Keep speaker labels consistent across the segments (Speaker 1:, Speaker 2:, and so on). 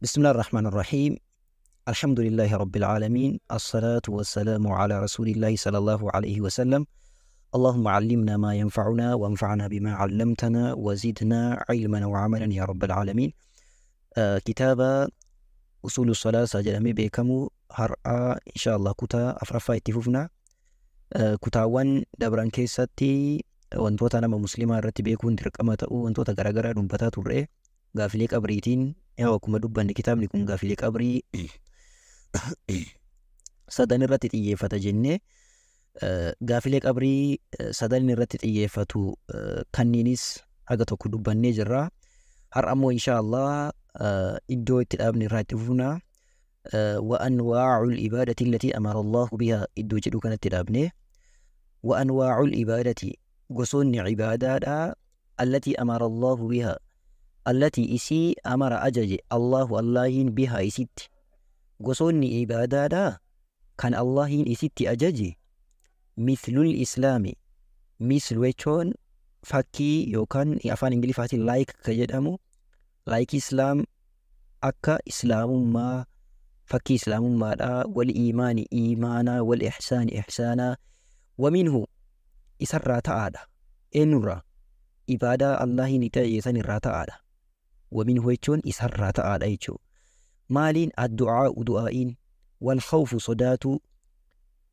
Speaker 1: بسم الله الرحمن الرحيم. الحمد لله رب العالمين، الصلاة والسلام على رسول الله صلى الله عليه وسلم. اللهم علمنا ما ينفعنا وانفعنا بما علمتنا وزدنا علما وعملا يا رب العالمين. كتاب أصول الصلاة jedhamee beekamu har'aa insha Allah kutaa afraffaa itti fufna. Kutaawwan dabran keessatti wantoota nama muslimaa irratti beekuun dirqama ta'uu wantoota garaagaraa dubbataa turre. Gaafilee qabriitiin yaa akkuma dubbanne kitaabni kun gaafilee qabrii sadan irratti xiyyeeffata jennee, gaafilee qabrii sadan irratti xiyyeeffatu kanniinis haga tokko dubbannee jirra. Har'a ammoo insha Allah iddoo itti dhaabne irraa itti fufna. وأنواع العبادة التي أمر الله بها iddoo jedhu kanatti dhaabne. وأنواع العبادة gosoonni cibaadaadha التي أمر الله بها التي isii أمر ajaje الله Allahiin بها isitti, gosoonni cibaadaadha kan Allahiin isitti ajaje. مثل الإسلام, مثل jechuun fakkii yookaan afaan Ingiliffaatiin like ka jedhamu, like Islaam, akka islaamummaa, fakkii islaamummaadha, والإيمان iimaanaa, والإحسان ihsaanaa. ومنه isarraa ta'aadha. Eenyurraa? Ibaadaa Allahiin itti ajaje san irraa ta'aadha. ومنه jechuun isarraa ta'aadha jechuudha. Maaliin? الدعاء du'aa'iin, والخوف sodaatuu,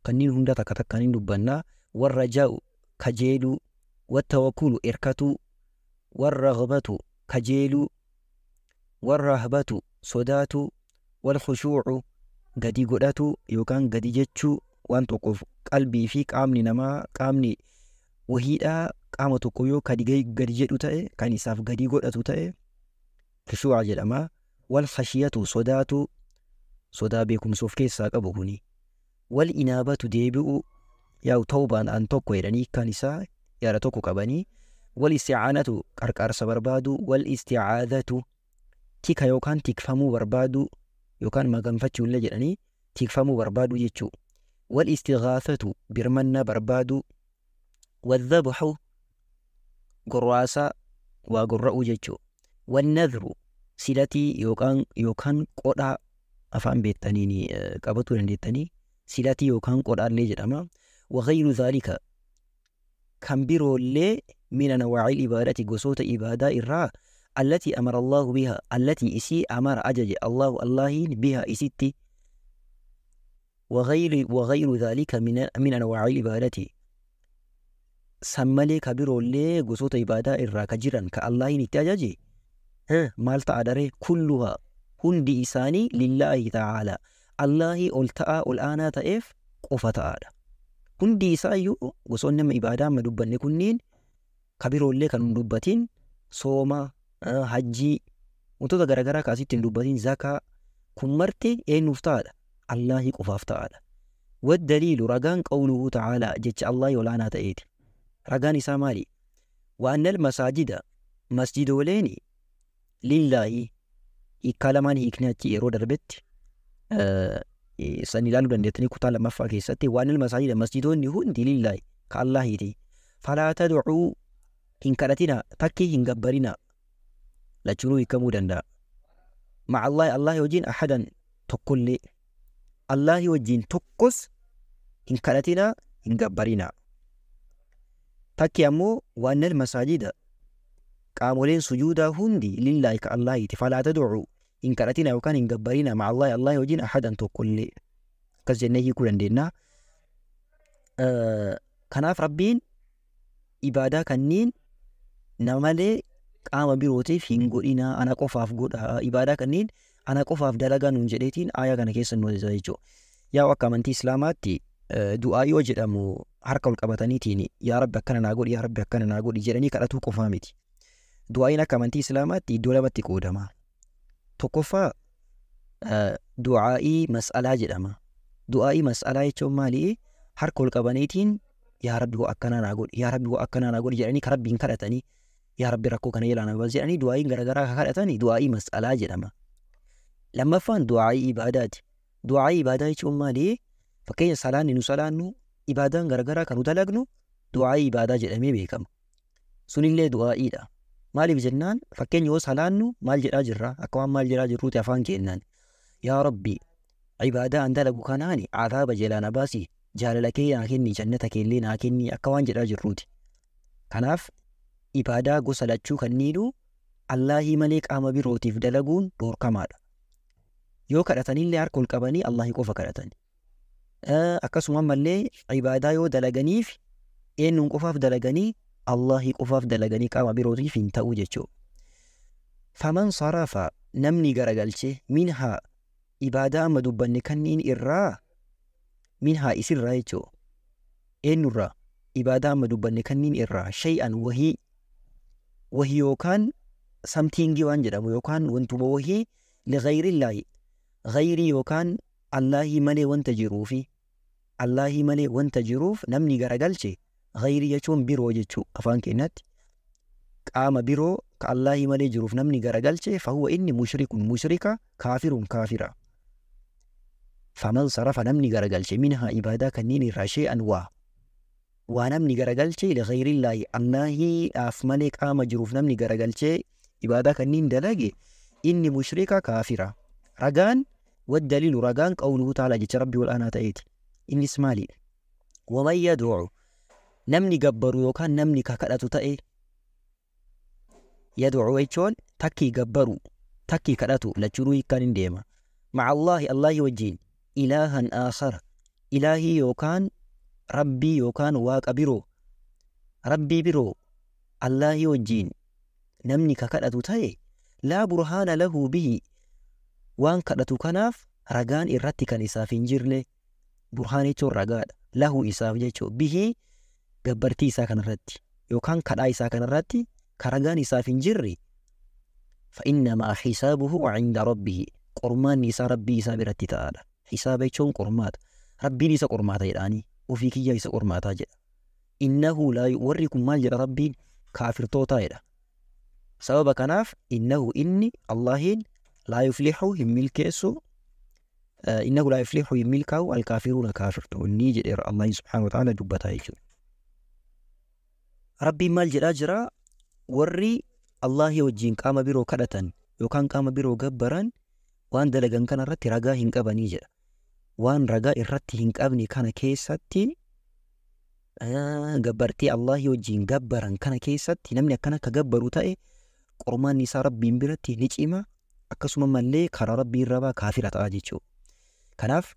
Speaker 1: kanneen hunda takka takkaan hin dubbannaa, والرجاء kajeeluu, والتوكل irkatuu, والرغبة kajeeluu, والرهبة sodaatuu, والخشوع gadi godhatuu yookaan gadi jechuu waan tokkoof. Qalbii fi qaamni namaa, qaamni wahiidhaa qaama tokko yoo gadi jedhu ta'e, kan isaaf gadi godhatu ta'e, خشوع jedhama. والخشية sodaatuu, sodaa beekumsa of keessaa qabu kuni. والإنابة deebi'uu, yaa'u tawbaan an tokko jedhanii kan isaa yaada tokko qabanii. والاستعانة qarqaarsa barbaaduu, والاستعاذة tika yookaan tikfamuu barbaaduu yookaan maganfachuu illee jedhanii tikfamuu barbaaduu jechuu. والاستغاثة birmannaa barbaaduu. والذبح gorraasaa, waa gorra'uu jechuu. والنذر silatii yookaan qodhaa, afaan beektaniin qabatuu dandeettanii, silatii yookaan qodhaallee jedhama. وغير ذلك kan biroollee من أنواع العبادة gosoota ibaadaa irraa التي أمر الله بها التي isii أمر ajaje الله Allahiin بها isitti. وغير ذلك من أنواع العبادة san malee ka biroollee gosoota ibaadaa irraa ka jiran ka Allahiin itti ajaje maal ta'a daree? كلها hundi isaanii لله تعالى Allahii ol ta'aa ol aanaa ta'eef qofa ta'aadha. Hundi isaayyuu gosoonni nama ibaadaa amma dubbanne kunniin, ka biroollee kan hin dubbatin, sooma, hajjii, wantoota garaagaraa kaasitti hin dubbatin, zakaa, kun marti eenyuuf ta'aadha? Allahii qofaaf ta'aadha. والدليل ragaan قوله تعالى jecha Allahii ol aanaa ta'eeti. Ragaan isaa maali? وأن المساجد masjidooleen لله, hiikkaa lamaan hiikni achi yeroo darbetti san ilaaluu dandeettanii kutaa lammaffaa keessatti. وأن المساجد masjidoonni hundi لله ka Allahiiti. فلا تدعوا hin kadhatina, takkii hin gabbarina, lachuunuu hiikamuu danda'a. مع الله Allahi wajjin أحدا tokkollee, Allahi wajjin tokkos hin kadhatina, hin gabbarina. Takki ammoo وأن المساجد qaamoleen sujuudaa hundi لله ka Allahiiti. فلا تدعوا hin kadhatina yookaan hin gabbarina مع الله Allahi wajjin أحدا tokkollee, akkas jennee hiikuu dandeenya. Kanaaf Rabbiin ibaadaa kanniin namalee qaama birootiif hin godhinaa, ana qofaaf godhaa, ibaadaa kanniin ana qofaaf dalagaa nuun jedheetiin aayaa kana keessa nu ajaja jechuudha. Yaa akka amantii Islaamaatti du'aa yoo jedhamu harka ol qabataniitiin "Yaa Rabbi, akkana naa godhi, yaa Rabbi, akkana naa godhi" jedhanii kadhatuu qofaa miti. Du'aayin akka amantii Islaamaatti iddoo lamatti qoodama. Tokkoffaa du'aa'ii mas'alaa jedhama. Du'aa'ii mas'alaa jechuun maali? Harka ol qabaniitiin "Yaa Rabbi, waa akkanaa naa godhi, yaa Rabbi, waa akkanaa naa godhi" jedhanii kan Rabbiin kadhatanii, "Yaa Rabbi, rakkoo kana jalaa na baasi" jedhanii du'aa'iin garaagaraa kan kadhatanii du'aa'ii mas'alaa jedhama. Lammaffaan du'aa'ii ibaadaati. Du'aa'ii ibaadaa jechuun maali? Fakkeenya salaanni nu salaannu, ibaadaan garaagaraa kan nu dalagnu du'aa'ii ibaadaa jedhamee beekama. Sunillee du'aa'iidha. Maaliif jennaan fakkeenya yoo salaannu maal jedhaa jirra? Akka waan maal jedhaa jirruuti afaan keenyaan. Yaa Rabbi, ibaadaa an dalagu kanaani azaaba jalaa na baasi, jaalala kee naa kenni, jannata keellee naa kenni akka waan jedhaa jirruuti. Kanaaf ibaadaa gosa lachuu kanniinuu Allaahii malee qaama birootiif dalaguun dhoorkamaadha. Yoo kadhatanillee harka ol qabanii Allaahii qofa kadhatan. Akkasuma ammallee ibaadaa yoo dalaganiif eenyuun qofaaf dalaganii? Allaahii qofaaf dalaganii qaama birootiif hin ta'u jechuudha. Faman sarafa, namni garagalche, minhaa ibaadaa amma dubbanne kanniin irraa, minhaa isirraa jechuudha. Eenyurraa? Ibaadaa amma dubbanne kanniin irraa shay'an wahii, wahii yookaan samtiingii waan jedhamu yookaan wantuma wahii, lighayrillahi, ghayrii yookaan Allaahii malee wanta jiruufi, Allaahii malee wanta jiruuf namni garagalche. Ghayrii jechuun biroo jechuu afaan keenyatti. Qaama biroo ka Allaahii malee jiruuf namni garagalche, fahuwa inni mushrikun mushrika, kaafirun kaafira. Faman sarafa, namni garagalche, minhaa ibaadaa kanniin irraa, shay'an waa namni garagalche, lighayrillahi Allaahiidhaaf malee qaama jiruuf namni garagalchee ibaadaa kanniin dalage, inni mushrika kaafira. Ragaan, waddaliilu ragaan, qawluhu ta'ala jecha Rabbii ol aanaa ta'eeti. Innis maali? Waman yad'u, namni gabbaru yookaan namni ka kadhatu ta'e. Yad'u jechuun takkii gabbaru, takkii kadhatu, lachuunuu hiikkaan hin deema. Ma'allaahi Allaahii wajjiin, ilaahan aakhara, ilaahii yookaan rabbii yookaan waaqa biroo, rabbii biroo Allaahii wajjiin namni ka kadhatu ta'e, laa burhaana lahu bihi, waan kadhatu kanaaf ragaan irratti kan isaaf hin jirre. Burhaan jechuun ragaadha. Lahu isaaf jechuun, bihii gabbartii isaa kanarratti yookaan kadhaa isaa kanarratti ka ragaan isaaf hin jirre, fa'innamaa xisaabuhu cinda rabbihi, qormaanni isaa rabbii isaa biratti ta'aadha. Hisaaba jechuun qormaata. Rabbiin isa qormaata jedhaanii ofii kiyya isa qormaataa jedha. Innahu laa, warri kun maal jedha? Rabbiin kaafirtootaa jedha. Sababa kanaaf innahu inni Allahiin laa yuflixu hin milkeessu, innahu laa yuflixu hin milkaa'u, alkaafiruuna kaafirtoonni jedheera Allahiin subhaanahu wa ta'ala dubbataa jechuudha. Rabbiin maal jedhaa jira? Warri Allaahii wajjiin qaama biroo kadhatan yookaan qaama biroo gabbaran waan dalagan kana irratti ragaa hin qabanii jedha. Waan ragaa irratti hin qabne kana keessatti, gabbartii Allaahii wajjiin gabbaran kana keessatti namni akkana akka gabbaru ta'e qormaanni isaa Rabbiin biratti ni cima, akkasuma mallee karaa Rabbii irraa baa kaafira ta'a jechuudha. Kanaaf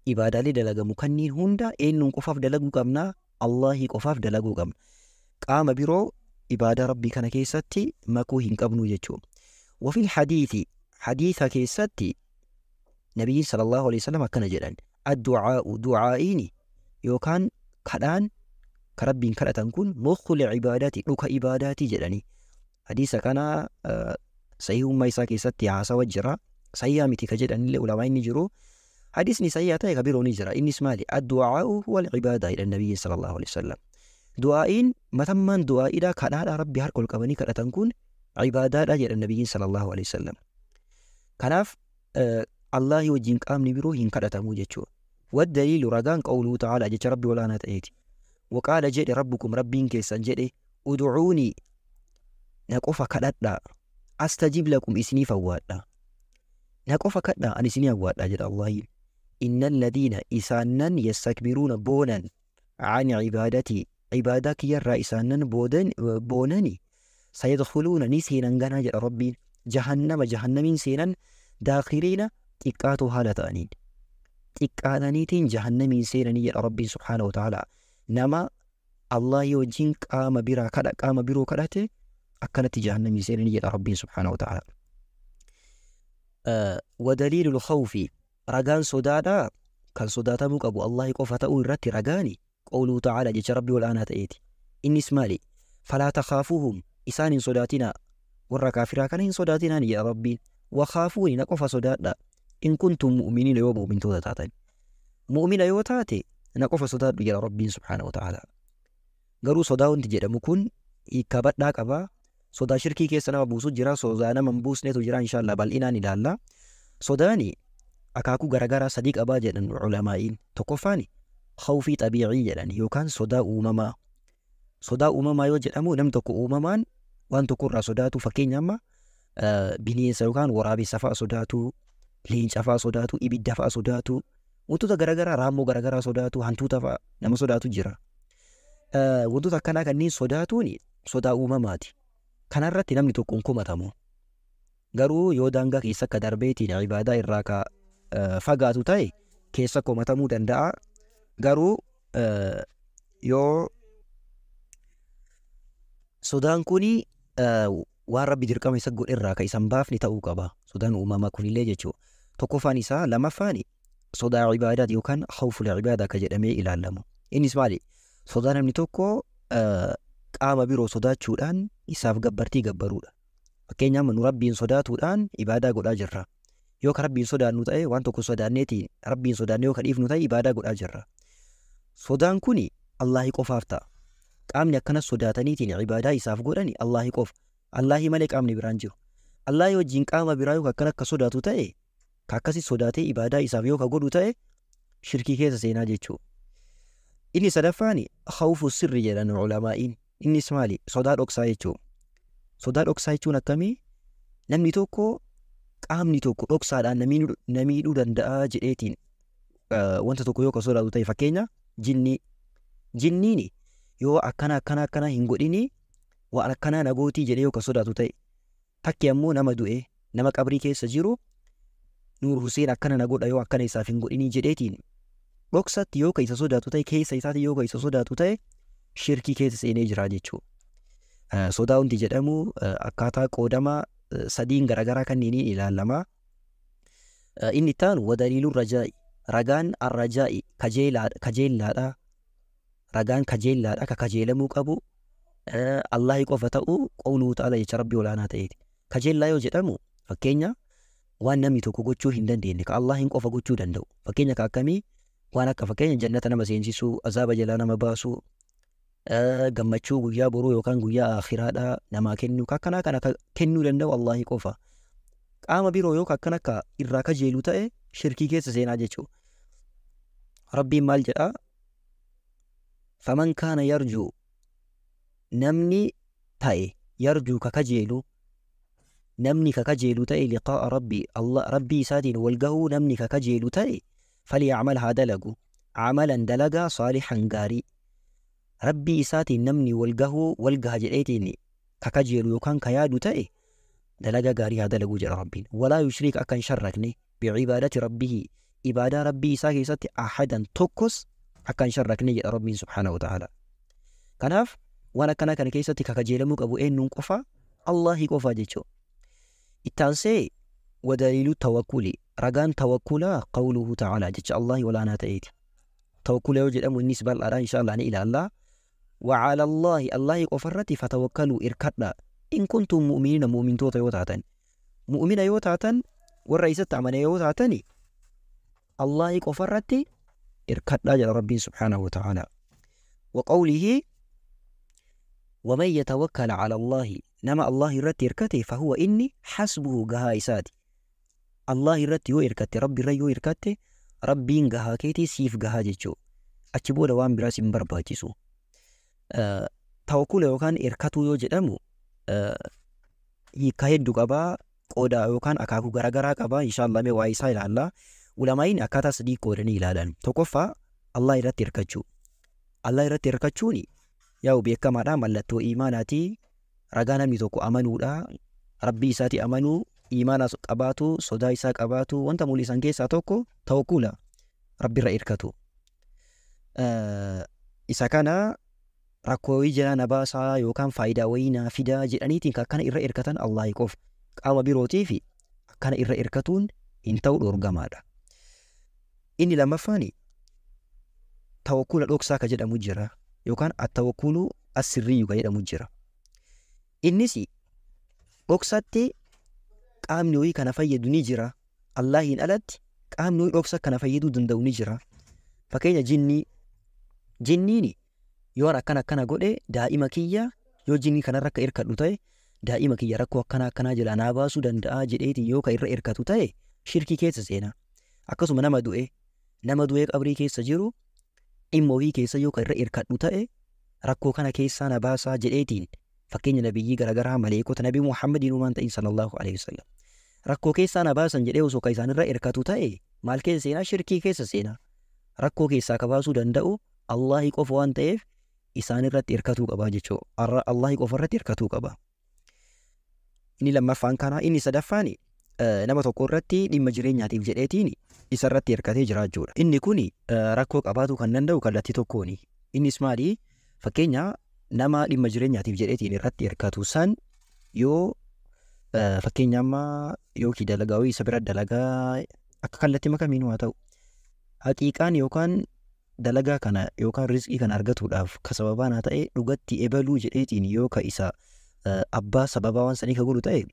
Speaker 1: ibaadaalee dalagamu kanniin hunda eenyuun qofaaf dalaguu qabnaa? Allaahii qofaaf dalaguu qabna. Qaama biroo ibaadaa Rabbii kana keessatti makuu hin qabnu jechuudha. Wafil hadiisi, hadiisa keessatti Nabiyyiin sallallahu alaihi wasallam akkana jedhan: addu'aa'u du'aa'iini yookaan kadhaan ka Rabbiin kadhatan kun mukhul ibaadaati, dhuka ibaadaatii jedhanii. Hadiisa kana sahihummaa isaa keessatti haasawa jira. Sahihaa miti ka jedhanillee ulamaa inni jiru. Hadiisni sahihaa ta'e ka biroo ni jira. Innis maali? Addu'aa'u huwal ibaadaa jedhan Nabiyyiin sallallahu alaihi wasallam. Du'aa'iin matammaan du'aa'iidha, kadhaadha Rabbi harka ol qabanii kadhatan kun ibaadaadha jedhan Nabiyyiin sallallahu alaihi wasallam. Kanaaf Allaahii wajjin qaamni biroo hin kadhatamu jechuudha. Waddaliilu ragaan, qawluhu ta'ala jecha Rabbi olaanaa ta'eeti. Waqaala jedhe, rabbukum Rabbiin keessan jedhe, ud'uunii na qofa kadhadhaa, astajib lakum isiniif awwaadha. Na qofa kadhaa, ani isinii awwaadha jedha Allahiin. Inna alladhiina isaannan, yastakbiruuna boonan, an cibaadatii ibaadaa kiyyarraa isaannan boonani, sayadkhuluuna ni seenan ganaa jedha Rabbiin, jahannama jahannamiin seenan, daakhiriina xiqqaatoo haala ta'aniin. Xiqqaataniitiin jahannamiin seenanii jedha Rabbiin subhaanahu wa ta'ala. Nama Allaahii wajjin qaama biraa kadha, qaama biroo kadhate akkanatti jahannamiin seenanii jedha Rabbiin subhaanahu wa ta'ala. Wadaliilul khawfi, ragaan sodaadhaa kan sodaatamuu qabu Allaahii qofa ta'uu irratti ragaani, qawluu ta'ala jecha Rabbii ol aanaa ta'eeti. Innis maali? Falaa takhaafuuhum isaan hin sodaatinaa, warra kaafiraa kana hin sodaatinaa ni jedha Rabbiin. Wakhaafuuni na qofa sodaadhaa, in kuntum mu'miniina yoo mu'mintoota taatan. Mu'mina yoo taate na qofa sodaadhu jedha Rabbiin subhaanahu wa ta'ala. Garuu sodaa wanti jedhamu kun hiikkaa badhaa qaba. Sodaa shirkii keessa nama buusu jira, sodaa nama hin buusnetu jira, inshallah bal'inaan ilaalla. Sodaani akaakuu garaagaraa sadii qabaa jedhan ulamaa'iin. Tokkoffaani khawfii xabiicii jedhan yookaan sodaa uumamaa. Sodaa uumamaa yoo jedhamu namni tokko uumamaan Waan tokko irraa sodaatu, fakkeenya amma bineensa yookaan waraabessa fa'a sodaatu, leenca fa'a sodaatu, ibidda fa'a sodaatu, wantoota garaagaraa, raammoo garaagaraa sodaatu, hantuuta fa'a nama sodaatu jira. Wantoota akkanaa kanneen sodaatuun sodaa uumamaati. Kanarratti namni tokko hin komatamu. Garuu yoo daangaa keessa akka darbeetiin ibaadaa irraa ka fagaatu ta'e keessa komatamuu danda'a. Garuu yoo sodaan kuni waan Rabbi dirqama isa godhe irraa ka isan baafne ta'uu qaba. Sodaan uumamaa kunillee jechuudha. Tokkoffaan isaa, lamaffaan sodaa ibaadaati yookaan khawful ibaadaa ka jedhamee ilaalamu. Innis maali? Sodaa namni tokko qaama biroo sodaachuudhaan isaaf gabbartii gabbaruudha. Fakkeenyaaf nu Rabbiin sodaatuudhaan ibaadaa godhaa jirra. Yoo ka Rabbiin sodaannu ta'e, waan tokko sodaanneetiin Rabbiin sodaannee yoo ka dhiifnu ta'e, ibaadaa godhaa jirra. Sodaan kuni Allaahi qofaaf ta'a. Qaamni akkanas sodaataniitiin ibaadaa isaaf godhani Allaahi qofa. Allaahi malee qaamni biraan jiru. Allaahi wajjin qaama biraa yoo akkana akka sodaatu ta'e, ka akkasi sodaatee ibaadaa isaaf yoo ka godhu ta'e, shirkii keessa seenaa jechuudha. Inni sadaffaan khawfu sirri jedhan ulamaa'iin. Innis maali? Sodaa dhoksaa jechuudha. Sodaa dhoksaa jechuun akkamii? Namni tokko qaamni tokko dhoksaadhaan na miidhuu danda'a jedheetiin wanta tokko yoo ka sodaatu ta'e, fakkeenya jinnii. Jinniin yoo akkana akkana akkana hin godhini waan akkanaa na gootii jedhee yoo ka sodaatu ta'e, takki ammoo nama du'e, nama qabrii keessa jiru, Nuur Huseen akkana na godha yoo akkana isaaf hin godhinii jedheetiin dhoksatti yoo ka isa sodaatu ta'e, keessa isaatti yoo ka isa sodaatu ta'e, shirkii keessa seenee jira jechuudha. Sodaa wanti jedhamu akkaataa qoodama sadiin garaagaraa kanneeniin ilaalama. Inni itti aanu ودليل الرجاء, ragaan الرجاء kajeellaadha. Ragaan kajeellaadha ka kajeelamuu qabu Allaahi qofa ta'uu قوله تعالى jecha Rabbii olaanaa ta'eeti. Kajeellaa yoo jedhamu, fakkeenya waan namni tokko gochuu hin dandeenye ka Allaahin qofa gochuu danda'u. Fakkeenya ka akkamii? Waan akka fakkeenya jannata nama seensisuu, azaaba jalaa nama baasuu, gammachuu guyyaa boruu yookaan guyyaa akhiraadhaa namaa kennuu, ka akkanaa kana kennuu danda'u Allaahi qofa. Qaama biroo yoo akkana akka irraa kajeelu ta'e, shirkii keessa seenaa jechuudha. Rabbiin maal jedhaa? فمن كان يرجو, namni ta'e, يرجو ka kajeelu, namni ka kajeelu ta'e, لقاء ربه, Allah Rabbii isaatiin wal gahuu namni ka kajeelu ta'e, فليعمل haa dalagu, عملا dalagaa, صالحا gaarii. Rabbii isaatiin namni wal gahuu, wal gaha jedheetiin ka kajeelu yookaan ka yaadu ta'e, dalagaa gaarii haa dalaguu jedha Rabbiin. ولا يشرك akka hin sharrakne, بعبادة ربه ibaadaa Rabbii isaa keessatti, أحدا tokkos akka hin sharrakne jedha Rabbiin سبحانه وتعالى. Kanaaf waan akkanaa kana keessatti ka kajeelamuu qabu eenyuun qofa? Allaahi qofa jechuudha. Ittaansee ودليل التوكل, ragaan tawakkulaa, قوله تعالى jecha Allaahi olaanaa ta'eeti. Tawakkula yoo jedhamu innis bal'aadha, insha Allah ni ilaalla. وعلى الله Allaahi qofarratti, فتوكلوا irkadha, إن كنتم مؤمنين mu'mintoota yoo taatan. Mu'mina yoo taatan, warra isatti amane yoo taatani, Allaahi qofarratti irkadhaa jedha Rabbiin سبحانه وتعالى. وقوله ومن يتوكل على الله nama Allah irratti irkate, فهو inni, حسبه gahaa isaati. Allah irratti yoo irkatte, Rabbi irra yoo irkatte, Rabbiin gahaa keetii, siif gahaa jechuudha. Achi booda waan biraas hin barbaachisu. Tawakkula yookaan irkatuu yoo jedhamu hiika hedduu qabaa, qooda yookaan akaakuu garaagaraa qabaa. Inshaallah mee waa'ee isaa ilaalla. Ulamaa'iin akkaataa sadii qoodanii ilaalan. Tokkoffaa, Allah irratti hirkachuu. Allah irratti hirkachuun yaa'u beekamaadha, mallattoo imaanaati. Ragaa namni tokko amanuudha. Rabbii isaati amanuu, imaana qabaatu, sodaa isaa qabaatu, wanta mul'isan keessaa tokko tawakkula, Rabbi irra hirkatu. Isa kana rakkoo wayii jalaa na baasaa yookaan faayidaa wayii naa fidaa jedhaniitiin akkana irra hirkatan Allaahi qofa. Qaama birootiif akkana irra hirkatuun hin ta'u, dhoorgamaadha. Inni lammaffaan tawakkula dhoksaa ka jedhamu jira yookaan التوكل السري ka jedhamu jira. Innis dhoksatti qaamni wayii kana fayyadu ni jira. Allaahiin alatti qaamni wayii dhoksa kana fayyaduu danda'u ni jira. Fakkeenya jinnii. Jinniin yoo akkana akkana godhe daa'ima kiyya, yoo jinnii kanarra akka hirkadhu ta'e, daa'ima kiyya rakkoo akkana akkanaa jalaa naa baasuu danda'a jedheetiin yoo ka irra hirkatu ta'e, shirkii keessa seena. Akkasuma nama du'e qabrii keessa jiru, dhimma wayii keessa yoo ka irra hirkadhu ta'e, rakkoo kana keessaa na baasaa jedheetiin Fakkeenya nabiyyii garaagaraa, maleekota, Nabii Muhammadiin uumaan ta'in sallallahu alaihi wasallam. Rakkoo keessaa na baasan jedhee osoo ka isaanirra hirkatu ta'e maal keessa seenaa? Shirkii keessa seenaa. Rakkoo keessaa ka baasuu danda'u Allahi qofa waan ta'eef isaanirratti hirkatuu qaba jechuudha. Allahi qofa irratti hirkatuu qaba. Inni lammaffaan kana. Inni sadaffaan nama tokko irratti dhimma jireenyaatiif jedheetiin isa irratti hirkatee jiraachuudha. Inni kun rakkoo qabaatu kan danda'u kallattii tokkooni. Innis maali? Fakkeenya nama dhimma jireenyaatiif jedheetiin irratti hirkatu san yoo fakkeenya amma yookiin dalagaa wayii isa bira dalagaa akka kallattii makamiinuu haa ta'u, haqiiqaan yookaan dalagaa kana yookaan rizqii kana argatuudhaaf ka sababaa naa ta'e dhugatti ebaluu jedheetiin yoo ka isa abbaa sababaa waan sanii ka godhu ta'e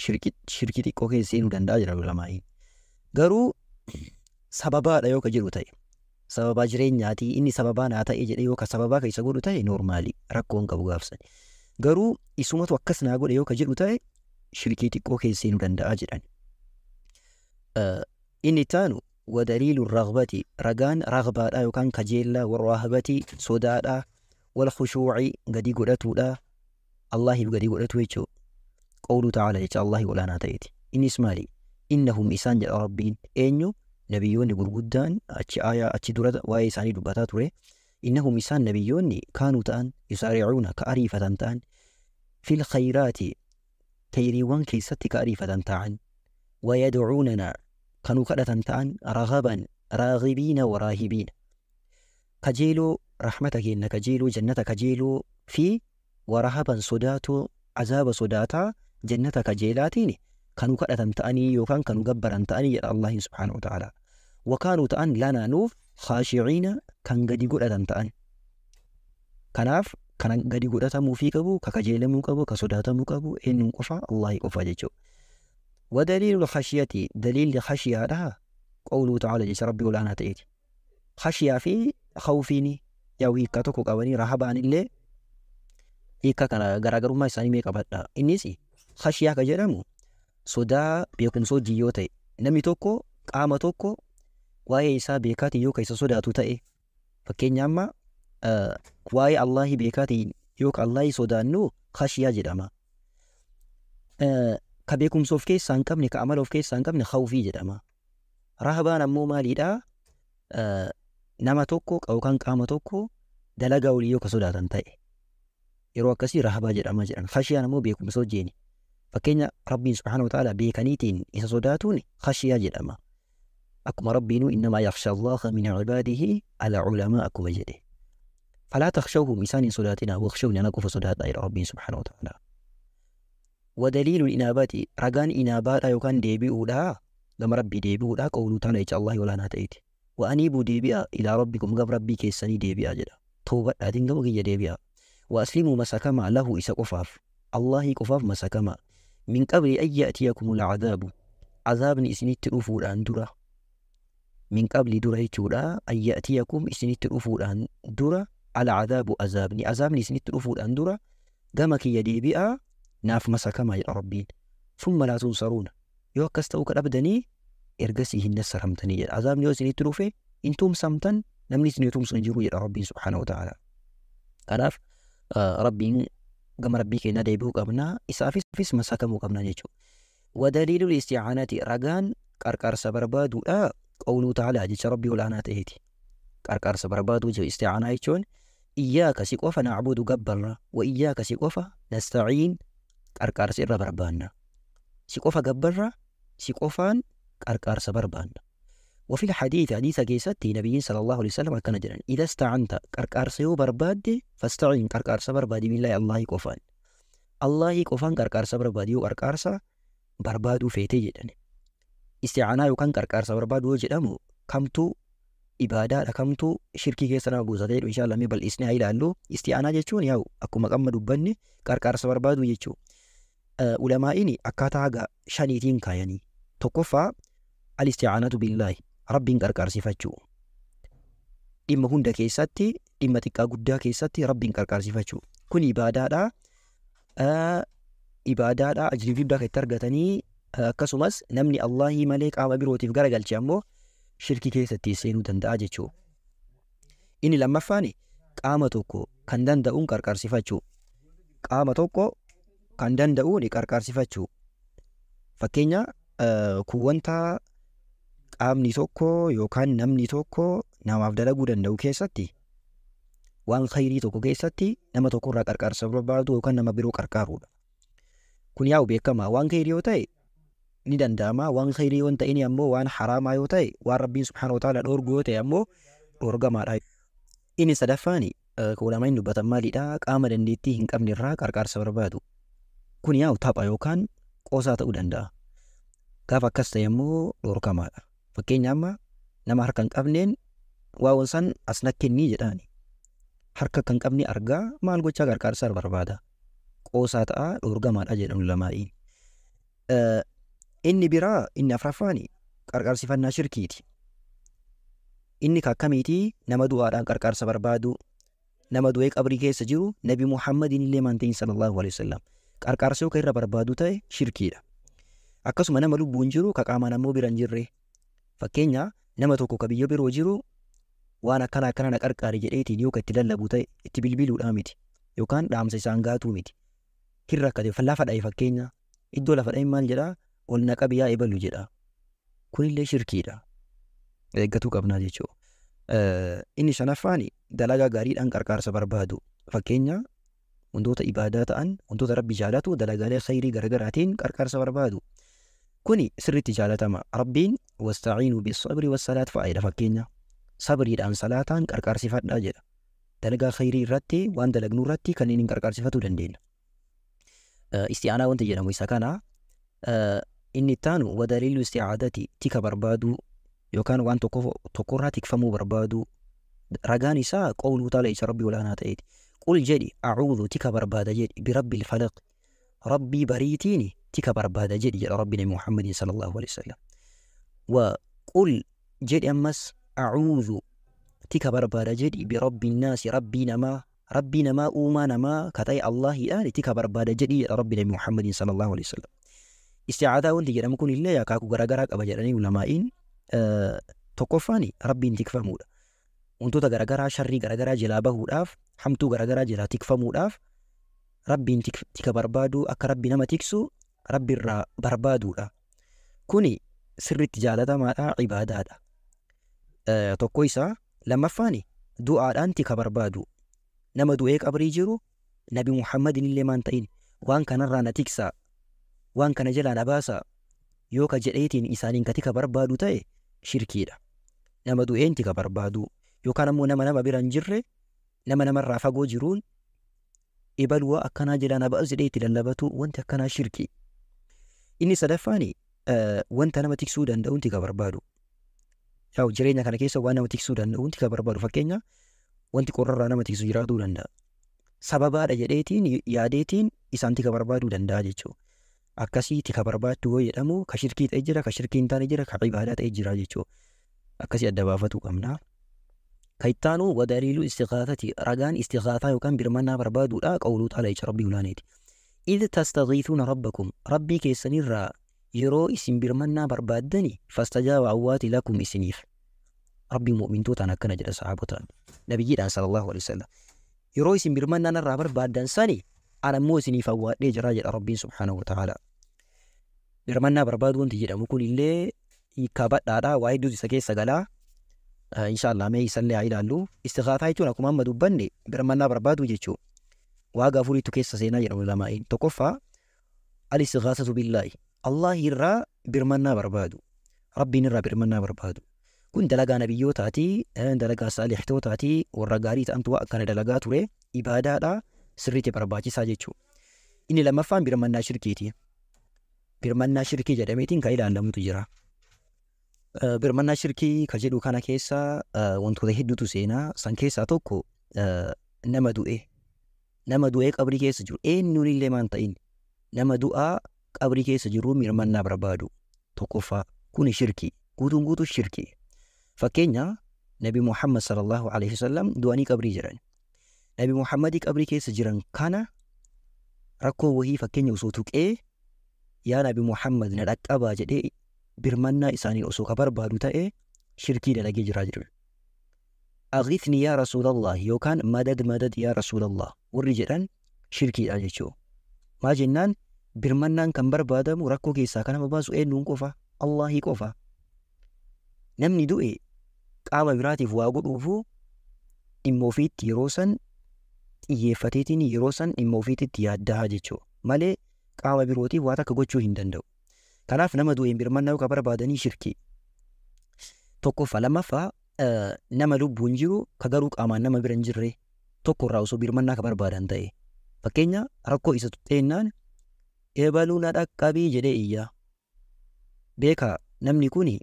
Speaker 1: shirkii xiqqoo keessa seenuu danda'a jedha ulamaa'iin. Garuu sababaadha yoo ka jedhu ta'e, sababaa jireenyaatii inni sababaa naa ta'e jedhee yoo ka sababaa ka isa godhu ta'e noormaali, rakkoo hin qabu gaafsan. Garuu isumatu akkas naa godhe yoo ka jedhu ta'e shirkii xiqqoo keessa seenuu danda'a jedhan. Inni itti aanu wadaliilu ragbati, ragaan ragbaadha yookaan kajeellaa, warrahabati sodaadha, wal khushuuci gadi godhatuudha, Allahiif gadi godhatu jechuudha. Qawluu ta'ala, jecha Allahi olaanaa ta'eeti. Innis maali? Innahum isaan jedha Rabbiin. Eenyu? Nabiyyoonni gurguddaan achi aayaa achi dura waa'ee isaanii dubbataa ture. Innahum isaan nabiyyoonni kaanuu ta'an, yusaari'uuna ka ariifatan ta'an, fil khayraati khayriiwwan keessatti ka ariifatan ta'an, wayad'uunana kanuu kadhatan ta'an, raghaban raagibiina waraahibiina kajeeloo rahmata kenna, kajeeloo jannata kajeeloo fi warahaban sodaatoo azaaba sodaataa jannata kajeelaatiin kanuu kadhatan ta'anii yookaan kanuu gabbaran ta'anii jedha Allahin subhaanahu wa ta'ala. Wakaanuu ta'an lanaa nuuf khaashiciina kan gadi godhatan ta'an. Kanaaf kan gadi godhatamuufii qabu, ka kajeelamuu qabu, ka sodaatamuu qabu eenyuun qofa? Allahi qofa jechuudha. ودليل الخشية، دليل خشية لها قوله تعالى jecha Rabbii olaanaa ta'eeti. Khashiyaa fi khawfiin yaa hiikkaa tokko qabanii, rahabaan illee hiikkaa kana garaagarummaa isaanii mee qabadha. Innis khashiyaa ka jedhamu sodaa beekumsa hojii yoo ta'e, namni tokko qaama tokko waa'ee isaa beekaatiin yoo ka isa sodaatu ta'e, fakkeenya amma waa'ee Allahi beekaatiin yoo ka Allahi sodaannu khashiyaa jedhama. Ka beekumsa of keessaa hin qabne, ka amala of keessaa hin qabne khawfii jedhama. Rahabaan ammoo maaliidhaa? Nama tokko yookaan qaama tokko dalagaa olii yoo ka sodaatan ta'e yeroo akkasii rahabaa jedhama jedhan. Khashiyaan ammoo beekumsa hojiini. Fakkeenya Rabbiin subhaanahu wa ta'ala beekaniitiin isa sodaatuun khashiyaa jedhama. Akkuma Rabbiinuu innamaa yakhsha Allaha min cibaadihi al culamaa akkuma jedhe. Falaa takhshawhum isaan hin sodaatinaa, wakhshawni ana qofa sodaadhaa jedha Rabbiin subhaanahu wa ta'ala. ودليل الإنابة، رجان إنابات يوكان ديبئودا gama Rabbii deebi'uudha, qawluu ta'ala jecha Allahi olaanaa ta'eeti. وأنيبوا deebi'a, إلى ربكم gama Rabbii keessanii deebi'a jedha. Toobadhaatiin gama kiyya deebi'a. وأسلموا masakamaa, له isa qofaaf, Allahi qofaaf masakamaa, من قبل أن يأتيكم العذاب azaabni isinitti dhufuudhaan dura, من قبل dura jechuudha, أن يأتيكم isinitti dhufuudhaan dura, العذاب azaabni isinitti dhufuudhaan dura gama kiyya deebi'a, naaf masakamaa jedha Rabbiin. ثم لا تنصرون yoo akkas ta'uu ka dhabdanii ergasii hin nassaramtanii jedha. Azaabni yoo isinitti dhufe hin tumsamtan, namni isinii tumsu hin jiru jedha Rabbiin subhaanahu wa ta'ala. Kanaaf Rabbiin gama Rabbii keenyaa deebi'uu qabna, isaafis masakamuu qabna jechuudha. ودليل الاستعانة، ragaan qarqaarsa barbaaduudha, قوله تعالى jecha Rabbii olaanaa ta'eeti. Qarqaarsa barbaaduu jechuudha isti'aanaa jechuun. إياك si qofa, نعبد gabbarra, وإياك si qofa, نستعين qarqaarsa irra barbaanna. Si qofa gabbarra, si qofaan qarqaarsa barbaanna. وفي الحديث حديث keessatti nabiyyiin صلى الله عليه وسلم akkana jedhan: إذا استعنت qarqaarsa yoo barbaadde, فاستعن qarqaarsa barbaadi, بالله Allahi qofaan. Allahi qofaan qarqaarsa barbaadi yoo qarqaarsa barbaaduu feete jedhan. Isti'aanaa yookaan qarqaarsa barbaaduu yoo jedhamu kamtu ibaadaadha, kamtu shirkii keessa nama buusatee jedhu inshallah mee bal'isnee haa ilaallu. Isti'aanaa jechuun yaa'u akkuma qamma dubbanne qarqaarsa barbaaduu jechuudha. Ulamaa'iin akkaataa haga shaniitiin kaayanii. Tokkoffaa الاستعانة بالله, Rabbiin qarqaarsifachuu. Dhimma hunda keessatti, dhimma xiqqaa guddaa keessatti Rabbiin qarqaarsifachuu. Kun ibaadaadha. Ibaadaadha, ajrii guddaa kan itti argatanii, akkasumas namni Allahii malee qaama birootiif garagalche ammoo shirkii keessatti seenuu danda'a jechuudha. Inni lammaffaan qaama tokko kan danda'uun qarqaarsifachuu. Qaama tokko kan danda'uun qarqaarsifachuu. Fakkeenya kun wanta qaamni tokko yookaan namni tokko namaaf dalaguu danda'u keessatti waan khayrii tokko keessatti nama tokkorraa qarqaarsa barbaadu yookaan nama biroo qarqaaruudha. Kun yaa'u beekama. Waan khayrii yoo ta'e ni danda'ama. Waan khayrii yoo hin ta'in ammoo waan haraamaa yoo ta'e, waan Rabbiin subhaanahu wa ta'ala dhoorgu yoo ta'e ammoo dhoorgamaadha. Inni sadaffaan ulamaa'in dubbatan maalidha? Qaama dandeettii hin qabne irraa qarqaarsa barbaadu. Kun yaa'u tapha yookaan qoosaa ta'uu danda'a. Gaafa akkas ta'e immoo dhoorkamaadha. Fakkeenya amma nama harka hin qabneen waa san as na kennii jedhaani. Harka kan qabne argaa maal gochaa qarqaarsa barbaada. Qoosaa ta'a, dhoorgamaadha jedhan ulamaa'iin. Inni biraa inni afuraffaan qarqaarsifannaa shirkiiti. Inni akkamiitii? Nama du'aadhaan qarqaarsa barbaadu, nama du'ee qabrii keessa jiru, Nabi Muhammadiin illee maantiin sallallahu alaihi wasallam qarqaarsa yoo irra barbaadu ta'e shirkiidha. Akkasuma nama lubbuun jiru ka qaamaan ammoo bira hin jirre. Fakkeenya nama tokko ka biyya biroo jiru waan akkana akkana na qarqaari jedheetiin yoo ka itti lallabu ta'e, itti bilbiluudhaa miti yookaan dhaamsa isaan gaatuu miti. Hin rakkate, lafa dha'e, fakkeenya iddoo lafa dha'e maal jedhaa, ol na qabi yaa ebalu jedha. Kunillee shirkiidha. Eeggatuu qabnaa jechuudha. Inni shanaffaan dalagaa gaariidhaan qarqaarsa barbaadu. Fakkeenya wantoota ibaadaa ta'an, wantoota Rabbi jaalatu, dalagaalee khayrii garaagaraatiin qarqaarsa barbaadu. Kuni sirriitti jaalatama. Rabbiin wasta'iinuu bis-sabri was-salaat fa'a jedha fakkeenya. Sabriidhaan salaataan qarqaarsifadhaa jedha. Dalagaa khayrii irratti, waan dalagnu irratti kanneen hin qarqaarsifatuu dandeenya. Isti'aanaa wanti jedhamu isa kana. Inni ittaanu wadaliilu isti'aadati, tika barbaaduu yookaan waan tokkorraa tikfamuu barbaaduu. Ragaan isaa qawluu ta'ala, isa Rabbii olaanaa ta'eeti. Qul jedhi, a'uudhu tika barbaada jedhi, birabbil falaq, Rabbii bariitiin tika barbaada jedhi jedha Rabbi Nabi Muhammadin sallallahu alaihi wasallam. Wa qul jedhi ammas, a'uudhu tika barbaada jedhi, birabbi naasi, Rabbii namaa, Rabbii namaa uumaa namaa ka ta'e Allahiidhaan tika barbaada jedhi jedha Rabbi Nabi Muhammadin sallallahu alaihi wasallam. Isti'aadaa wanti jedhamu kun illee akaakuu garaagaraa qaba jedhanii ulamaa'iin. Tokkoffaan Rabbiin tikfamuudha. Wantoota garaagaraa, sharrii garaagaraa jalaa bahuudhaaf, hamtuu garaagaraa jalaa tikfamuudhaaf Rabbiin tika barbaadu, akka Rabbi nama tiksu Rabbi irraa barbaaduudha. Kuni sirriitti jaalatamaadha, ibaadaadha. Tokko isaa. Lammaffaan du'aadhaan tika barbaadu. Nama du'ee qabrii jiru, Nabi Muhammadin illee maan ta'in, waan kanarraa na tiksaa, waan kana jalaa na baasaa yoo ka jedheetiin isaaniin ka tika barbaadu ta'e shirkiidha. Nama du'een tika barbaadu yookaan ammoo nama nama bira hin jirre, nama namarraa fagoo jiruun ebaluwaa akkanaa jalaa na baas jedhee itti lallabatu, wanti akkanaa shirkii. Inni sadaffaan wanta nama tiksuu danda'uun tika barbaadu. Yaa'u jireenya kana keessa waan nama tiksuu danda'uun tika barbaadu, fakkeenya wanti qorrarraa nama tiksu jiraatuu danda'a. Sababaadha jedheetiin yaadeetiin isaan tika barbaaduu danda'a jechuudha. Akkasii tika barbaaddu yoo jedhamu ka shirkii ta'e jira, ka shirkii hin taane jira, ka ibaadaa ta'e jira jechuudha. Akkasii adda baafatuu qabna. Ka ittaanu wadaliilu istighaathati, ragaan istighaataa yookaan birmannaa barbaaduudha, qawluu ta'ala, jecha Rabbii ulaaneeti. Idh tastaghiithuuna rabbakum, Rabbii keessanirraa yeroo isin birmannaa barbaaddani, fastajaaba awwaati lakum isiniif. Rabbii mu'mintootaan akkana jedha, sahaabotaan. Nabiyyiidhaan sallallahu alaihi wasallam. Yeroo isin birmannaa narraa barbaaddan sani ana immoo isiniif awwaadhee jira jedha Rabbiin subhaanahu wa ta'ala. Birmannaa barbaadu wanti jedhamu kun illee hiikkaa badhaadha, waa hedduutu isa keessa galaa. Inshaallah mee isallee haa ilaallu. Istighaataa jechuun akkuma amma dubbanne birmannaa barbaadu jechuudha. Waa afuriitu keessa seenaa jedhamu lamaa'iin. Tokkoffaa al-istighaasatu billaahi. Allah irraa birmannaa barbaadu. Rabbiin irraa birmannaa barbaadu. Kun dalagaa nabiyyootaati, dalagaa saalihtootaati, warra gaarii ta'antu waa akkana dalagaa ture, ibaadaadha, sirriitti barbaachisaa jechuudha. Inni lammaffaan birmannaa shirkiiti. Birmannaa shirkii jedhameetiin kan ilaalamutu jira. Birmannaa shirkii ka jedhu kana keessa wantoota hedduutu seenaa. San keessaa tokko nama du'e. Nama du'ee qabrii keessa jiru eenyuun illee maan ta'in, nama du'aa qabrii keessa jiru birmannaa barbaadu. Tokkoffaa kuni shirkii. Guutuun guutuu shirkii. Fakkeenya Nabi Muhammad sallallahu alaihi wasallam du'anii qabrii jiran. Nabi Muhammadii qabrii keessa jiran kana rakkoo wahii fakkeenya osoo tuqee, yaa Nabi Muhammad na dhaqqabaa jedhee birmannaa isaaniin osoo ka barbaadu ta'e shirkii dalagee jiraa jedhu. Aghithni yaa Rasuulallah yookaan madad madad yaa Rasuulallah warri jedhan Shirkiidha jechuudha. Maal jennaan birmannaan kan barbaadamu rakkoo keessaa kan nama baasu eenyuun qofa? Allaahii qofa. Namni du'e qaama biraatiif waa godhuufuu dhimma ofiitti yeroo san xiyyeeffateetiin yeroo san dhimma ofiititti yaaddaa jechuudha. Malee qaama birootiif waa takka gochuu hin danda'u. Kanaaf nama du'een birmannaa yoo ka barbaadanii shirkii. Tokkoffaa. Lammaffaa, nama lubbuun jiru ka garuu qaamaan nama bira hin jirre tokko irraa osoo birmannaa ka barbaadan ta'e. Fakkeenya rakkoo isa tuxxeennaan ebaluu na dhaqqabii jedhee iyya. Beekaa namni kuni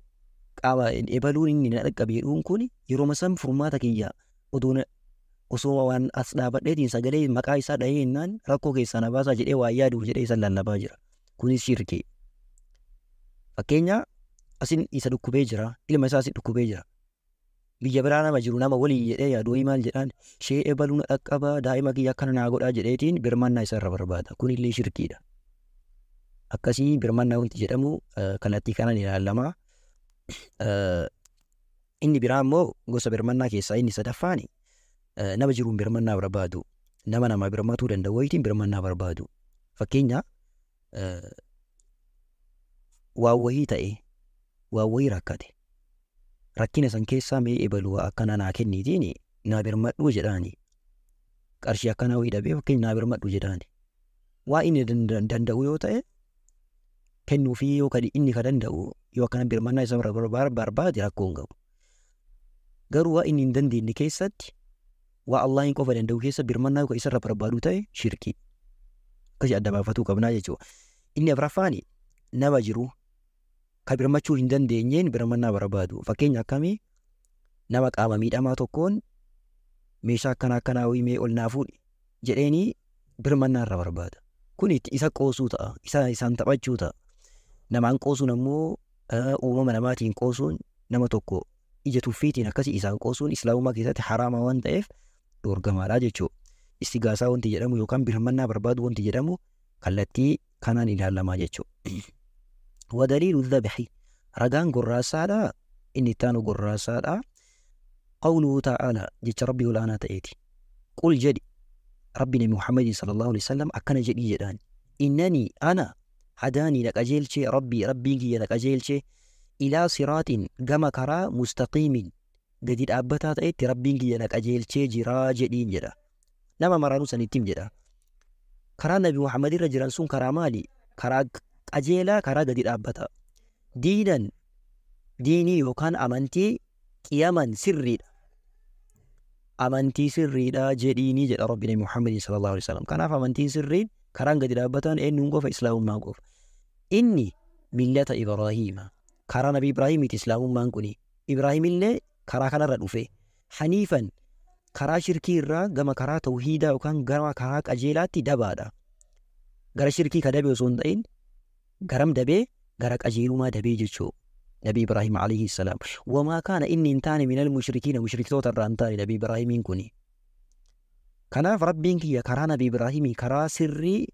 Speaker 1: qaama ebaluun inni na dhaqqabii jedhuun kun yeroo san furmaata kiyya odoo osoo waan as dhaabadheetiin sagalee maqaa isaa dhahee jennaan rakkoo keessaa na baasaa jedhee waan yaaduuf jedhee isa lallabaa jira. Kunis shirkii. Fakkeenya asin isa dhukkubee jira, ilma isaa asin dhukkubee jira. Biyya biraa nama jiru nama walii jedhee yaadu wayii maal jedhaan shee ebaluu na dhaqqabaa daa'ima kiyya akkana naa godhaa jedheetiin birmannaa isa irra barbaada. Kunillee shirkiidha. Akkasii birmannaa wanti jedhamu kallattii kanaan ilaalama. Inni biraa immoo gosa birmannaa keessaa inni sadaffaan nama jiruun birmannaa barbaadu. Nama namaa birmatuu danda'u wayiitiin birmannaa barbaadu. Fakkeenya waan wayii ta'e waan wayii rakkate. Rakkina san keessaa mee ebaluu akkana naa kenniitiin naa birmadhuu jedhaani. Qarshii akkanaa wayii dhabee fakkeenya naa birmadhu jedhaani. Waa inni danda'u yoo ta'e kennuufii yoo inni ka danda'u yoo akkana birmannaa isa barbaade rakkoo hin qabu. Garuu waa inni hin dandeenye keessatti waa Allahin qofa danda'u keessa birmannaa yoo isarra barbaadu ta'e shirkii. Akkasii adda baafatuu qabnaa jechuudha. Inni afuraffaan nama jiru ka birmachuu hin dandeenyeen birmannaa barbaadu. Fakkeenya akkamii nama qaama miidhamaa tokkoon meeshaa akkana akkanaa wayii mee ol naa fuudhi jedheenii birmannaa irra barbaada. Kun isa qoosuu ta'a. Isaan taphachuu ta'a. Namaan qoosuun ammoo uumama namaatiin qoosuun nama tokko ija tuffiitiin akkasii isaan qoosuun islaamummaa keessatti haraama waan ta'eef dhoorgamaadha jechuudha. Istigaasaa wanti jedhamu yookaan birmannaa barbaadu wanti jedhamu kallattii kanaan ilaalamaa jechuudha. Wadaliilu dhabxi ragaan gorraasaadha inni itti aanu gorraasaadha. Qawluhu ta'ala jecha rabbii olaanaa ta'eeti. Qul jedhi rabbi nabi Muhammadin sallallahu alaihi wasallam akkana jedhii jedhaan. Innanii ana hadaanii na qajeelchee rabbii rabbiin kiyya na qajeelchee ilaa siraatiin gama karaa mustaqiimin gadi dhaabbataa ta'etti rabbiin kiyya na qajeelchee jiraa jedhiin jedha. Nama maraanuu sanittiin jedha. Karaa nabi Muhammad irra jiran sun karaa maali? Karaa qajeelaa karaa gadi dhaabbataa. Diinan diinii yookaan amantii qiyaman sirriidha. Amantii sirriidha jedhiinii jedha rabbi nabi Muhammad sallallahu alaihi wasallam. Kanaaf amantiin sirriin karaan gadi dhaabbataan eenyuun qofa islaamummaa qofa. Inni millata Ibraahiima. Karaa nabi Ibraahimiiti islaamummaan kuni. Ibraahimillee karaa kanarra dhufe. Haniifan karaa shirkii irraa gama karaa tawhiidaa yookaan gama karaa qajeelaatti dabaadha. Gara shirkii ka dabe osoo hin ta'in garam dabee gara qajeelumaa dabee jechuu. Nabi Ibraahim alayhi salaam. Wamaa kaana inni hin taane minal mushrikiina mushriktoota irraa hin taane Nabi Ibraahimiin kuni. Kanaaf rabbiin kiyya karaa Nabi Ibraahimii karaa sirrii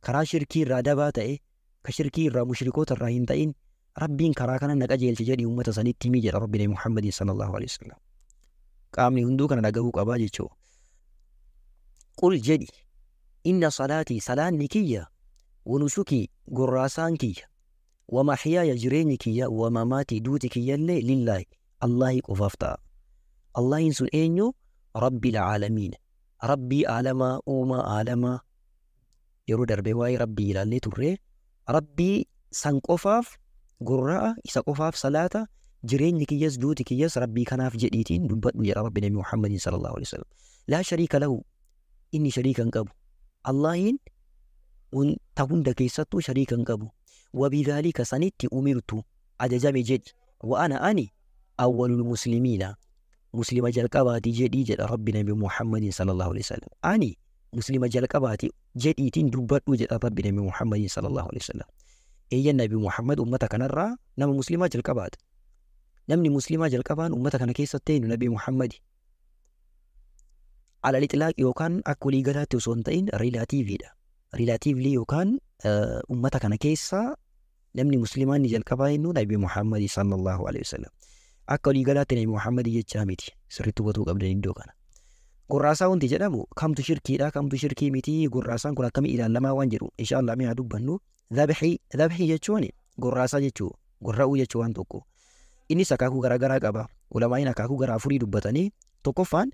Speaker 1: karaa shirkii irraa dabaa ta'e ka shirkii irraa mushrikoota irraa hin ta'in rabbiin karaa kana na qajeelche jedhi uummata sanitti himi jedha rabbi Nabi Muhammadin sallallahu alaihi wasallam. Qaamni hunduu kana dhagahuu qabaa jechuu. Qul jedhi inna salaatii salaanni kiyya wanusukii gorraasaan kiyya wamaxyaaya jireenyi kiyya wamamaatii duuti kiyyallee lillaahi Allaahii qofaaf ta'a. Allaahiin sun eenyu? Rabbil caalamiin. Rabbii aalamaa uumaa aalamaa yeroo darbee waa'ee rabbii ilaallee turre rabbii san qofaaf gorra'a isa qofaaf salaata jireenyi kiyyas duuti kiyyas rabbii kanaaf jedhiitiin dubbadhu jedha rabbi nabi Muhammadin sallallahu alaihi wasallam. Laa shariika lahu inni shariika hin qabu. Allaahiin ta hunda keessattuu shariika hin qabu. Wabidhaalika sanitti umirtu ajajame jedhi wa ana ani awwalul muslimiina muslima jalqabaati jedhii jedha rabbi nabi Muhammadin sallallahu alaihi wasallam. Ani muslima jalqabaati jedhiitiin dubbadhu jedha rabbi nabi Muhammadin sallallahu alaihi wasallam. Eeyyan nabi Muhammad ummata kanarraa nama muslimaa jalqabaati. Namni muslimaa jalqabaan ummata kana keessatti eenyu nabi Muhammadi. Alal itlaaq yookaan akka waliigalaatti osoo hin ta'in rilaatiiviidha. Rilaatiivlii yookaan ummata kana keessaa namni muslimaa inni jalqabaa eenyu nabi Muhammadi sallallahu alaihi wasallam. Akka waliigalaatti nabi Muhammadi jechaa miti. Sirriitti hubatuu qabdan iddoo kana. Gorraasaa wanti jedhamu kamtu shirkiidha, kamtu shirkii miti, gorraasaan kun akkamii ilaalamaa waan jedhu insha Allah mee haa dubbannu. Dhabhii, dhabhii jechuun gorraasaa jechuu, gorra'uu jechuu waan tokko. Innis akaakuu garaagaraa qaba. Ulamaa'iin akaakuu gara afurii dubbatanii, tokkoffaan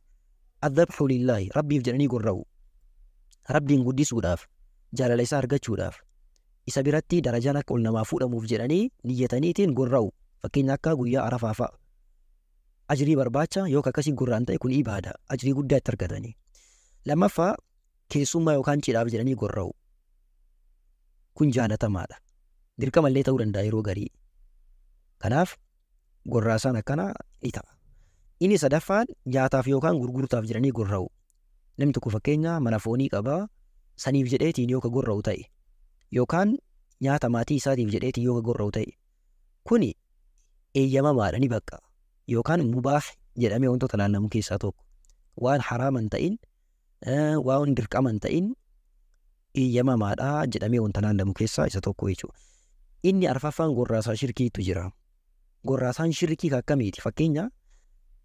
Speaker 1: adhabhu lillaahi, Rabbiif jedhanii gorra'u. Rabbiin guddisuudhaaf, jaalala isaa argachuudhaaf, isa biratti darajaan akka ol namaa fuudhamuuf jedhanii niyyataniitiin gorra'u. Fakkeenya akka guyyaa Arafaa fa'a. Ajrii barbaacha yoo akkasii gorra'an ta'e kun ibaada. Ajrii guddaa itti argatanii. Lammaffaa, keessummaa yookaan cidhaaf jedhanii gorra'u. Kun jaalatamaadha. Dirqamallee ta'uu danda'a yeroo garii. Kanaaf gorraasaan akkanaa ni ta'a. Inni sadaffaan nyaataaf yookaan gurgurtaaf jedhanii gorra'u. Namni tokko fakkeenya mana foonii qabaa, saniif jedheetiin yoo ka gorra'u ta'e yookaan nyaata maatii isaatiif jedheetiin yoo ka gorra'u ta'e, kuni eeyyamamaadha, ni bakka yookaan mubaah jedhamee wantoota laallamu keessaa tokko. Waan haraama hin ta'in, waan dirqama hin ta'in, eeyyamamaadha jedhamee wanta laallamu keessaa isa tokko jechuudha. Inni arfaffaan gorraasaa shirkiitu jira. Gorraasaan shirkii akkamiiti? Fakkeenya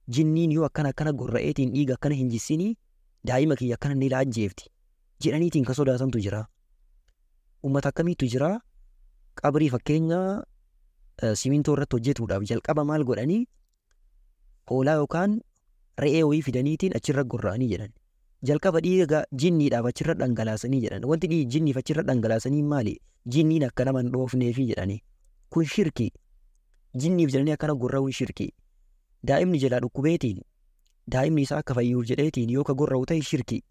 Speaker 1: jinniin yoo akkana akkana gorra'eetiin dhiiga akkana hin jissinii daa'ima kiyya akkana ni laajjeefti jedhaniitiin ka sodaatantu jira. Uummata akkamiitu jira? Qabrii fakkeenya simintoo irratti hojjetuudhaaf jalqaba maal godhanii, hoolaa yookaan re'ee wayii fidaniitiin achirra gorra'anii jedhan. Jalqaba dhiiga jinniidhaaf achirra dhangalaasanii jedhan. Wanti jinniif achirra dhangalaasanii maali? Jinniin akka nama hin dhoofneefi jedhanii. Kun shirkii. Jinniif jedhanii akkana gorra'uun shirkii. Daa'imni jalaa dhukkubeetiin daa'imni isaa akka fayyuuf jedheetiin yoo ka gorra'u ta'e shirkii.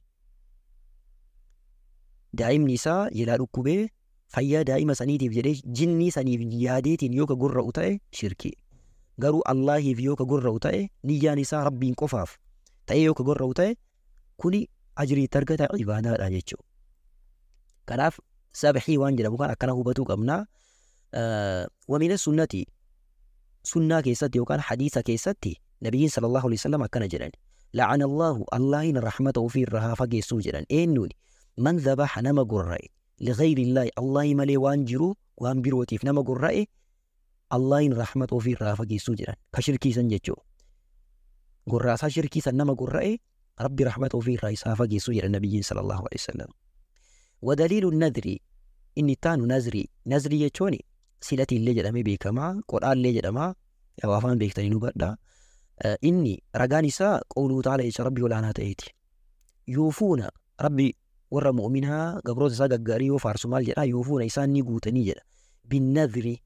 Speaker 1: Daa'imni isaa jalaa dhukkubee fayyaa daa'ima saniitiif jedhee jinnii saniif yaadeetiin yoo ka gorra'u ta'e shirkii. Garuu Allaahiif yoo ka gorra'u ta'e, niyyaan isaa Rabbiin qofaaf ta'ee yoo ka gorra'u ta'e, kuni ajrii itti argata, ibaadaadha jechuudha. Kanaaf sabhii waan jedhamu kan akkana hubatuu qabna. ومن السنة, sunnaa keessatti yookaan hadiisa keessatti nabiyyiin صلى الله عليه وسلم akkana jedhan: لعن الله, Allaahin rahmata ofii irraa haa fageessuu jedhan. Eenyuuni? من ذبح, nama gorra'e, لغير الله, Allaahi malee waan jiru waan birootiif nama gorra'e, Allaahin rahmata ofii irraa haa fageessuu jedhan. Ka shirkiisan jechuudha. Gorraasaa shirkiisan nama gorra'e, Rabbi rahmata ofii irraa isaa fageessuu jedhan nabiyyiin صلى الله عليه وسلم. ودليل النذر, inni ittaanu nazrii. Nazrii jechuun silatiillee jedhamee beekamaa, qodhaallee jedhamaa, yaa afaan beektanii nu hubadhaa. Inni ragaan isaa قوله تعالى, jecha Rabbi olaanaa ta'eeti. يوفون, Rabbi warra mu'uminaa gabroota isaa gaggaarii yoo faarsu maal jedhaa? يوفون, isaan ni guutanii jedha. بالنذر,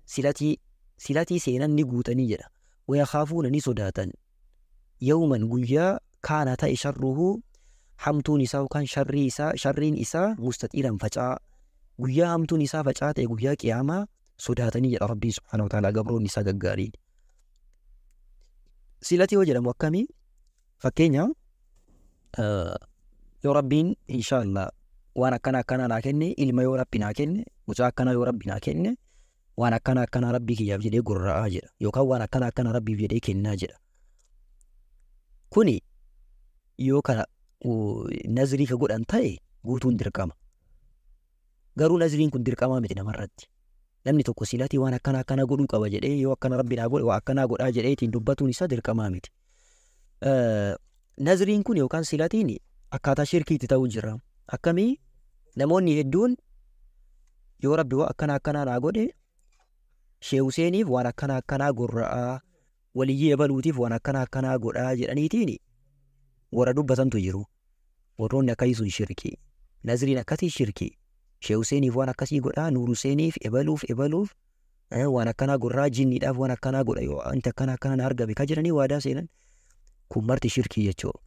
Speaker 1: silatii, silatii seenan ni guutanii jedha. ويخافون, ni sodaatan. يوما, guyyaa, كان, ta'e, شره, hamtuun isaa yookaan sharrii isaa, sharriin isaa, مستطيرا, faca'aa. Guyyaa hamtuun isaa faca'aa ta'e, guyyaa qiyaamaa sodaatanii jedha Rabbiin سبحانه وتعالى gabroonni isaa gaggaariin. Silatii yoo jedhamu akkamii? Fakkeenya yoo Rabbiin inshaallah waan akkana akkanaa naa kenne, ilma yoo Rabbi naa kenne, mucaa akkanaa yoo Rabbi naa kenne, waan akkana akkanaa Rabbii kiyyaaf jedhee gorra'aa jedha yookaan waan akkana akkana Rabbiif jedhee kennaa jedha. Kuni yoo kana nazrii ka godhan ta'e guutuun dirqama. Garuu nazriin kun dirqamaa miti namarratti. Namni tokko silatii waan akkana akkana godhuu qaba jedhee, yoo akkana Rabbi naa godhe waa akkanaa godhaa jedhee ittiin dubbatuun isaa dirqamaa miti. Nazriin kun yookaan silatiin akkaataa shirkiitti ta'uu jira. Akkamii? Namoonni hedduun yoo Rabbi waan akkana akkanaa naa godhe Shee Huseeniif waan akkana akkanaa gorra'aa, waliyyii ebaluutiif waan akkana akkanaa godhaa jedhaniitiin warra dubbatantu jiru. Warroonni akkasii sun shirkii. Nazriin akkasii shirkii. Shee Huseeniif waan akkasii godhaa, Nuur Huseeniif, ebaluuf ebaluuf waan akkanaa gorraa, jinniidhaaf waan akkanaa godha yoo wanti akkana akkanaa na argame ka jedhanii waadaa seenan, kun marti shirkii jechuudha.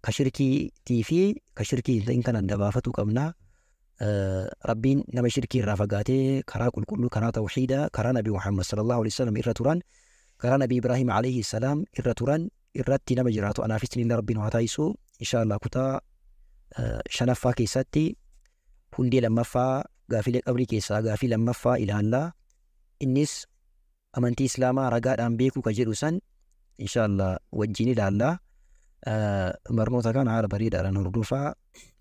Speaker 1: Ka shirkiitii fi ka shirkii hin ta'in kan adda baafatu qabnaa. Rabbiin nama shirkii irraa fagaatee karaa qulqulluu, karaa tawxiidaa, karaa Nabi Muhammad صلى الله عليه وسلم irra turan, karaa Nabi Ibraahim عليه السلام irra turan irratti nama jiraatu anaafis illee Rabbiin haa taasisu. Inshaallah kutaa shanaffaa keessatti hundee lammaffaa gaafilee qabrii keessaa gaafii lammaffaa ilaallaa. Innis amantii Islaamaa ragaadhaan beekuu ka jedhu san inshaallah wajjin ilaallaa. Barnoota kana haala bareedaadhaan hordofaa,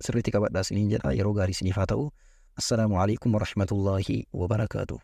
Speaker 1: sirriitti qabadhaa isiniin jedha. Yeroo gaarii isiniif haa ta'u. السلام عليكم ورحمة الله وبركاته.